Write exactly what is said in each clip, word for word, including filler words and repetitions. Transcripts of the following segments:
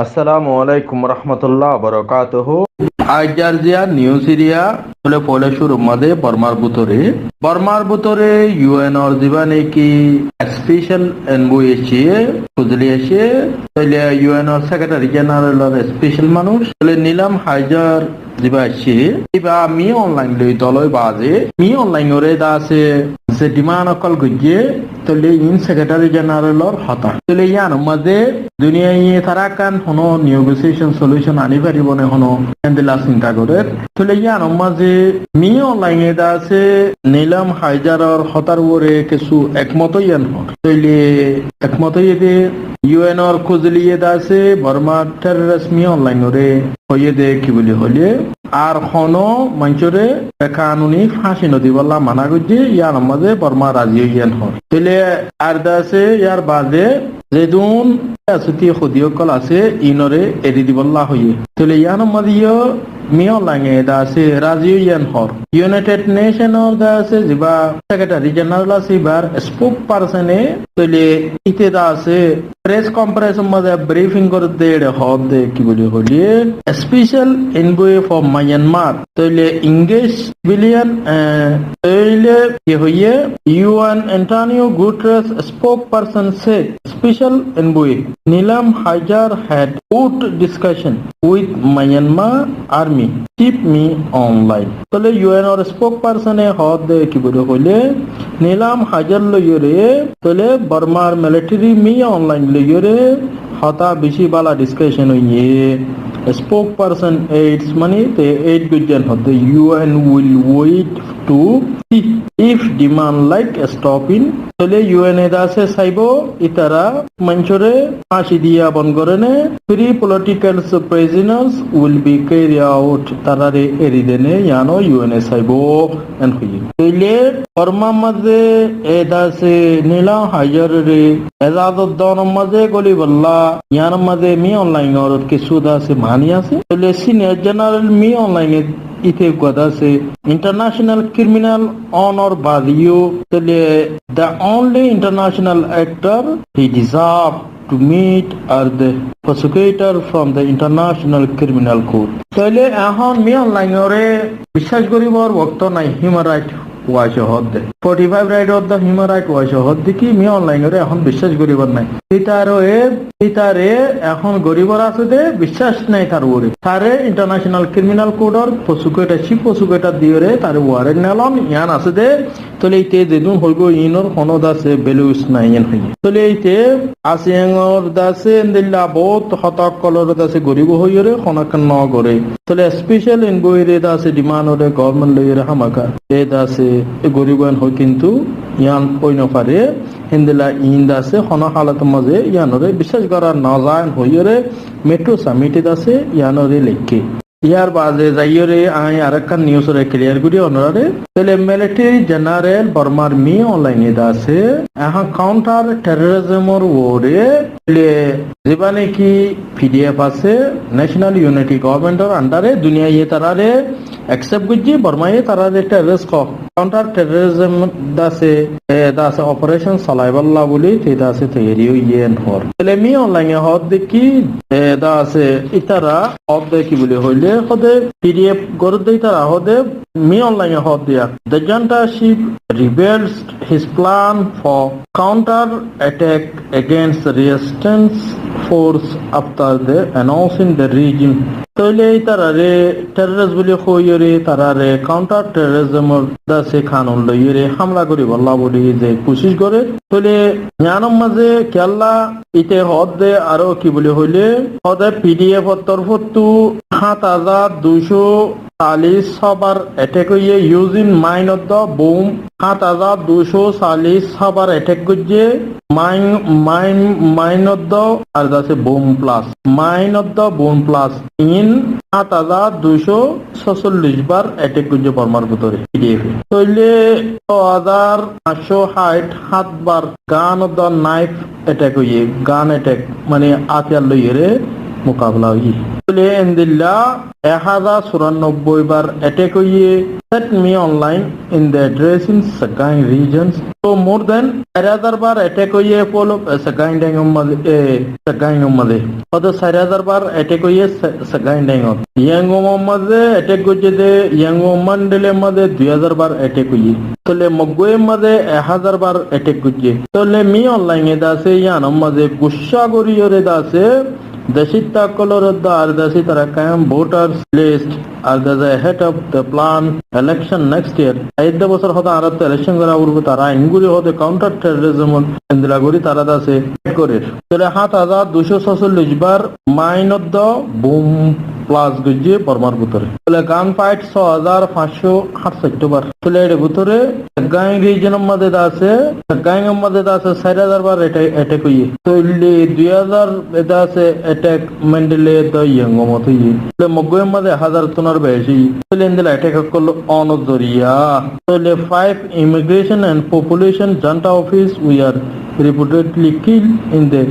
Assalamu alaikum warahmatullahi wabarakatuhu. Aijjar ziyán news iriya, tóile foila cúrur mazé Bormar bútore, Bormar bútore U N or zibá niki special envoy aiccé, Kuzli aiccé, tóile U N or secretary general or special manúic, tóile Nilam Hajar zibá aiccé, ibá Min Aung Hlaing loi dol ói baade, Min Aung Hlaing ore de asé ze demand ókkol goijjé, tóile iín secretary general or hotá. Tóile yíanor mazé duniyaiye tará ekkán honó negotiation solution aní faribó né honó endilla sinta gorér. Tóile yíanor mazé Min Aung Hlaing e de asé Nilam Hajar or hotár uore kessú ekmot óiye hoór. Tóile ekmot óiye de U N or Kuzli e de asé Bormar terrorist Min Aung Hlaing ore hoiyé de ki buli hoilé, ar honó maincóre bekanuni fáñci no dibolla mana goijjé, yíanor mazé Borma razi óiye hoór. Tóile ar de asé yar baade zedún siyasoti hodi ókkol asé, iínore eri dibolla hoiyé. Tóile yíanor mazé yó Min Aung Hlaing e de asé razi óiye hoór. United Nation or de asé zibá secretary general asé, ibár spokesperson e tóile íte de asé press conference or mazé briefing gorér de, ére hoór de ki buli hoilé, special envoy for Myanmar, tóile English civilian, eh, tóile ki hoiyé, U N Antonio Guterres spokesperson said special envoy Nilam Hajar had good discussion with Myanmar army chief Min Aung Hlaing. Tóile U N or spokesperson e hoór de ki buli hoilé, Nilam Hajar loiyóre, tóile Bormar military Min Aung Hlaing loiyóre hotá beci bála discussion óiye. Spokesperson aids mani te aid goijjé hoór de, U N will wait to see if demand like stopping. Tóile U N e de asé saibo, ítara maincóre fáñci diya bon goré né, free political prisoners will be carry out, tarare eri de né, yíano U N e saibo, en hoiyé. Tóile Bormar mazé e de asé Nilam Hajar ore ezazot donor mazé goli bolla, yíanor mazé Min Aung Hlaing or kessú de asé mani asé. Tóile senior general Min Aung Hlaing e íte uggwá de asé international criminal ónor baade yó, tóile the only international actor he deserve to meet are the prosecutor from the International Criminal Court. Tóile ehón Min Aung Hlaing ore biccác goríbar wokto nái, Human Right Watch e hoór de. Forty five right of the Human Right Watch e hoór de ki Min Aung Hlaing ore ehón biccác goríbar nái. Ítare, ítare ehón goríbar asé de biccác nái tar uore. Tare International Criminal Court or prosecutor, chief prosecutor diyóre tare warrant nelon, yían asé de. Tóile íte zedún hoibo iínor honó de asé values nái, yían hoiyé. Tóile íte Aung San or de asé endilla bout hotá ókkol ore de asé goríbo hoiyóre honó ekkán no goré. Tóile special envoy re de asé demand ore government loiyóre hámaka e de asé e goríbo en hoi, kintu yían ói no faré. Héndilla iín de asé honó halotor mazé yíanore biccác gora no za en hoiyóre Metro Summit e de asé yíanore leikké. Yar baade zaiyóre añí arekkán news ore clear gorí onorare. Tóile military general Bormar Min Aung Hlaing e de asé ehón counter terrorism or uore tóile zibá niki P D F asé, National Unity Government or under e, duniyaiye tarare accept goijjé, Bormaye tarare terrorist hoó. Counter terrorism de asé, e, de asé operation solaibolla buli te de asé toiyari óiye en hoór. Tóile Min Aung Hlaing e hoór de ki, e, de asé ítara hoór de ki buli hoilé, hoór de P D F gorér de ítara hoór de, Min Aung Hlaing e hoór de ya, the junta chief reveals his plan for counter attack against resistance force after the announcing the regime. Tóile ítarare terrorist buli hoiyóre tarare counter terrorism or de asé kanun loiyóre hámla goríbolla buli ze kucíc goré. Tóile yíanor mazé kiyólla íte hoór de aró ki buli hoilé, hoór de P D F or torfóttu háñt házar duicó callic hobar attack óiye using mine or de bomb, háñt házar duicó callic hobar attack goijjé, mine, mine, mine or de ar de asé bomb blast, mine or de bomb blast in háñt házar duicó sócóllic bar attack goijjé Bormar bútore P D F e. Tóile só házar fañscó háit háñt bar gun or de knife attack óiye, gun attack mane átiyar loiyóre mukabela óiye. Tóile endilla ek házar curannobboi bar attack óiye, set Min Aung Hlaing in the addressing Sagaing regions. So more than sair házar bar attack óiye folo, eh, Sagaing Deng or maze, eh, Sagaing or maze. Hoto sair házar bar attack óiye Sa-, Sagaing Deng ot. Yangon or maze attack goijje de, Yangon Mandalay or maze dui házar bar attack óiye. Tóile Mogwai or maze ek házar bar attack goijje. Tóile Min Aung Hlaing e de asé, yián or maze gussa gorí ore de asé, decitto ókkolore de ar de asé tara kam voters list, ar de asé ahead of the plan election next year. Aidde bosór hoto añárattú election gora foribo, tara engori hoto counter terrorism endilla gorí tara de asé fight gorer. Tóile hát házar duicó sócollic bar mine ot de bomb blast goijje Bormar bútore. Tóile gun fight só házar fañscó háñtcáitto bar. Tóile ere bútore Sagaing region or maze de asé, Sagaing or maze de asé sair házar bar atta-, attack óiye. Tóile dui házar de asé attack Mandalay de Yangon ot óiye. Tóile Mogwai or maze ek házar tún ar beci óiye. Tóile endilla attack ókkol ónor zoriya. Tóile five immigration and population junta office were reportedly killed in the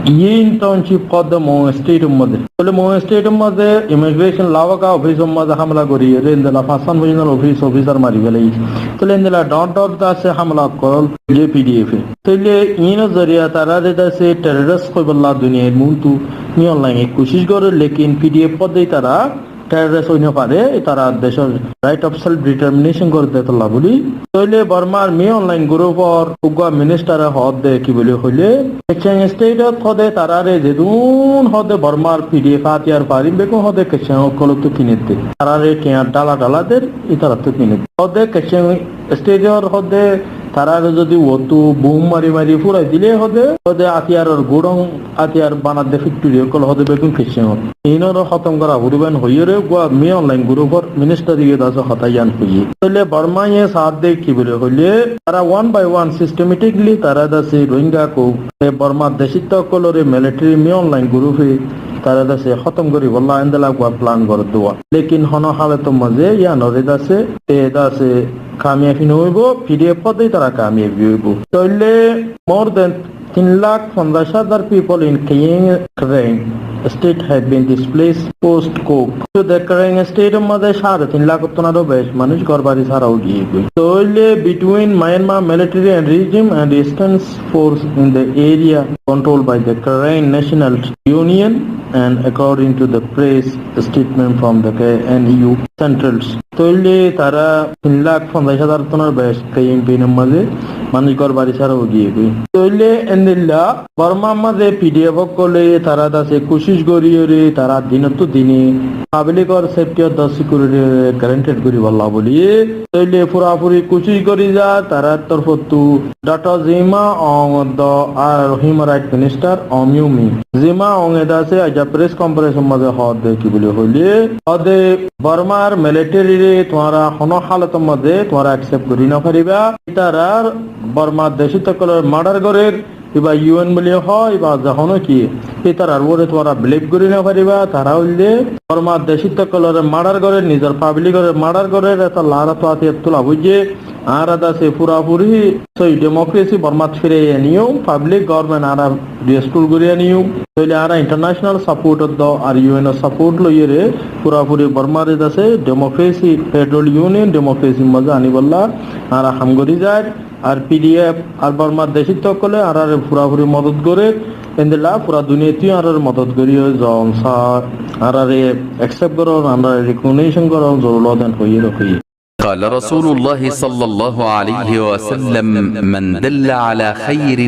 Yin Township hoó de Mon State or maze. Tóile Mon State or maze immigration lawaga office or maze hámela gorí ore endilla fañscán foijjonto office officer mari félaiye. Tóile endilla dhoóñr dhoóñr de asé hámela ókkol goijje P D F e. Tóile iín or zoriya tarare de asé terrorist hoibolla duniyair muúntu Min Aung Hlaing e kucíc gorer, lekin P D F hoó de tara terrorist ói no fare, tara decór right of self determination gorí de tolla buli. Tóile Bormar Min Aung Hlaing group or uggwá minister e hoó de ki buli hoile, Kachin State ot hoó de tarare zedún hoó de Bormar P D F átiyar farim beggún hoó de Kachin ókkolottu kiner de. Tarare tiañ dhala dhala der, itarattu kiner de. Hoó de Kachin State or hoó de tarare zodi uottu bomb mari mari furai dile hoó de, hoó de átiyar or gudong, átiyar banar de factory ókkol hoó de beggún Kachin ot. Iínoré hótom gora foribo hoiyóre uggwá Min Aung Hlaing group or minister ye de asé hotá yián hoiye. Tóile Borma ye saádde ki buli hoile, tara one by one systematically tara de asé Rohingya kó e Bormar decitto ókkolore military Min Aung Hlaing group e tara de asé hótom goríbolla endilla uggwá plan gorédde. Lekin hono halotor maze yiánoré de asé, e de asé kamiyabi no óibo, P D F hoó de tara kamiyabi óibo. Tóile more than tin lak fonzaic házar people in Kaying Karaing state have been displaced post coup. So the Karaing state or maze sáre tin lak ottún aró beci manúic gór bari sára ói giyé goi. Tóile between Myanmar military and regime and resistance force in the area controlled by the Karaing National Union and according to the press statement from the K N U centrals. Tóile tara tin lak fonzaic házar tún ar beci Kaying Pin or maze manúic gór bari sára ói giyé goi. Tóile endilla Bormar maze P D F ókkole tara de asé kucíc gorí ore tara dinottu dine public or safety or de security guaranteed goríbolla buli. Tóile furafuri kucíc gorí zar tarar torfottu Doctor Zima Aung de ar Human Rights Minister Aung Myo Min. Zima Aung e de asé aijja press conference or maze hoó de ki buli hoile, hoó de Bormar military re tuáñra hono halotor maze tuáñra accept gorí no fariba. Itarar Bormar decitto ókkolore murder gorer, iba U N buli hoó, iba ze hono ki, itarar uore tuáñra believe gorí no fariba. Tara óilde Bormar decitto ókkolore murder gorer, nizor public ore murder gorer, etolla añára to átiyar tula foijje. Añára de asé furafuri sói democracy Bormat firai aniyum, public government añára restore gorí aniyum. Tóile añára international support or de ar U N or support loiyore furafuri Bormare de asé democracy, federal union democracy maze anibolla añára ham gorí zar. Ar P D F ar Bormar decitto ókkole añárare furafuri modot gorer. Endilla fura duniyaittú añárare modot gorí oi zon sar, añárare accept goron, añárare recognition goron zorur den hoiyore hoiye. قال رسول الله صلى الله عليه وسلم: من دل على خير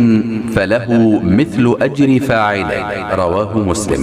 فله مثل أجر فاعله. رواه مسلم.